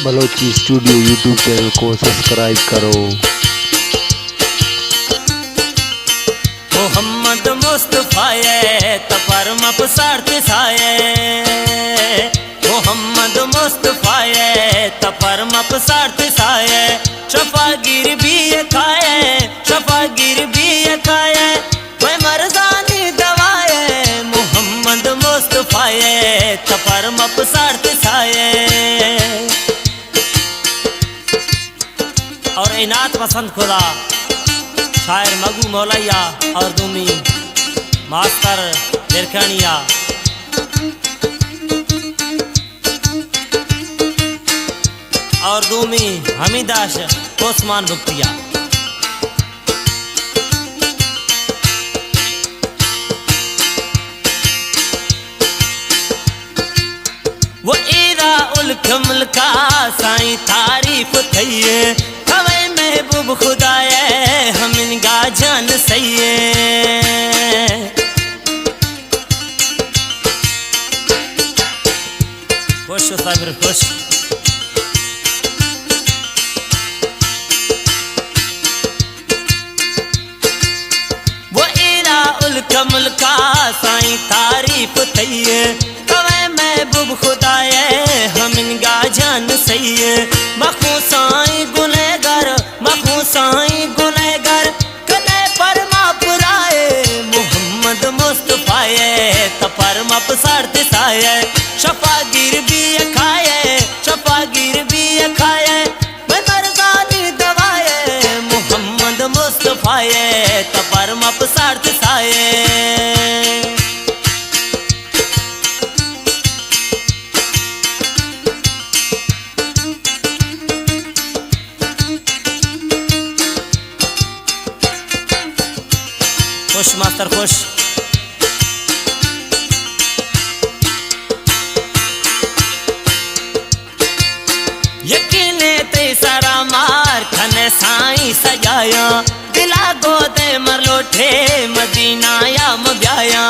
Balochi studio YouTube channel کو سبسکرائب کرو۔ محمد مصطفی ءِ تپر مپ سارت سائے، محمد مصطفی ءِ تپر مپ سارت سائے، شفا گیر بی کائے، شفا گیر بی کائے، مئے مرضانی دوائے، محمد مصطفی ءِ تپر مپ سارت سائے۔ اور اے نعت پسند کھدا شاعر مگو مولائیا اور دومی ماسٹر درکانیا اور دومی حمیداش عثمان بگٹیا۔ و ایرا الک ملکا سائیں تعریف تھئیے، کوئے محبوب خدائے ہمنگا جان سئیے۔ خوش صابر خوش۔ و ایرا الک ملکا سائیں تعریف تھئیے، کوئے محبوب خدائے ہمنگا جان سئیے۔ مخوں سائیں گنہگار، مخوں سائیں گنہگار، کنے پرما پرائے، محمد مصطفی ءِ تپر مپ سارت سائے، شفا گیر بی کائے، شفا گیر بی کائے، مئے مرضانی دوائے، محمد مصطفی ءِ تپر مپ سارت سائے۔ خوش ماسٹر خوش۔ یقین تئی سرا مار کھنے سائیں سجایا، دلا گودے مر لوٹے مدینہ یا مبیایا۔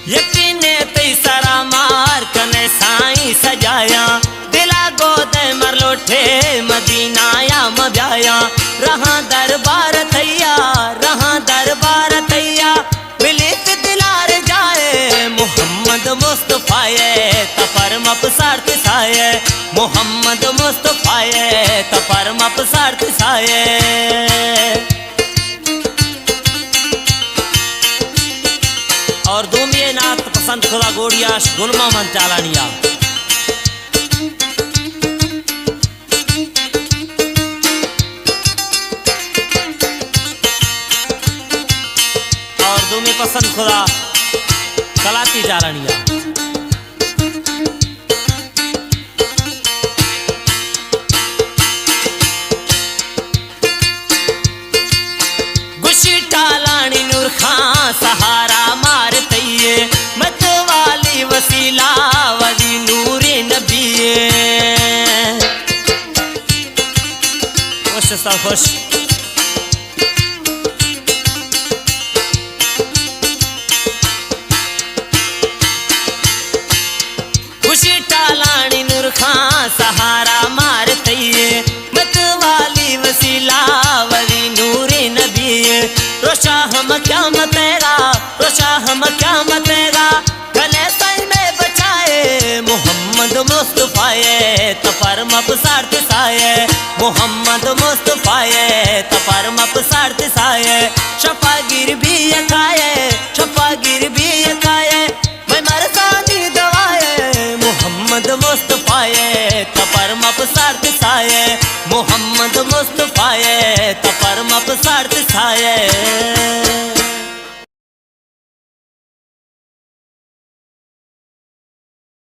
یقین تئی سرا مار کھنے سائیں سجایا، دلا گودے مر لوٹے مدینہ یا مبیایا۔ رہاں دربار تھیا، رہاں دربار تھیا، ملیت دلار جائے، محمد مصطفی ءِ تپر مپ سارت سائے، محمد مصطفی ءِ تپر مپ سارت سائے۔ اور دومی نعت پسند کھدا گوڑیاش گل محمد جالانیا۔ اور دومی پسند کھدا کلاتی جالانیا۔ گوشی ٹالانی نور خان سہارا مار تئیے، مت والی وسیلہ ولی نور نبی۔ خوش سا خوش۔ گوشی ٹالانی نور خان سہارا مار تئیے، مت والی وسیلہ ولی نور نبی۔ روشا ہم قیامت گا، روشا ہم قیامت گا، گلے سائیں مئے بچائے، محمد مصطفی ءِ تپر مپ سارت سائے، محمد مصطفی ءِ تپر مپ سارت سائے۔ شفا گیر بی کائے، شفا گیر بی کائے، مئے مرضانی دوائے، محمد مصطفی ءِ تپر مپ سارت سائے، محمد مصطفی ءِ تپر مپ سارت سائے۔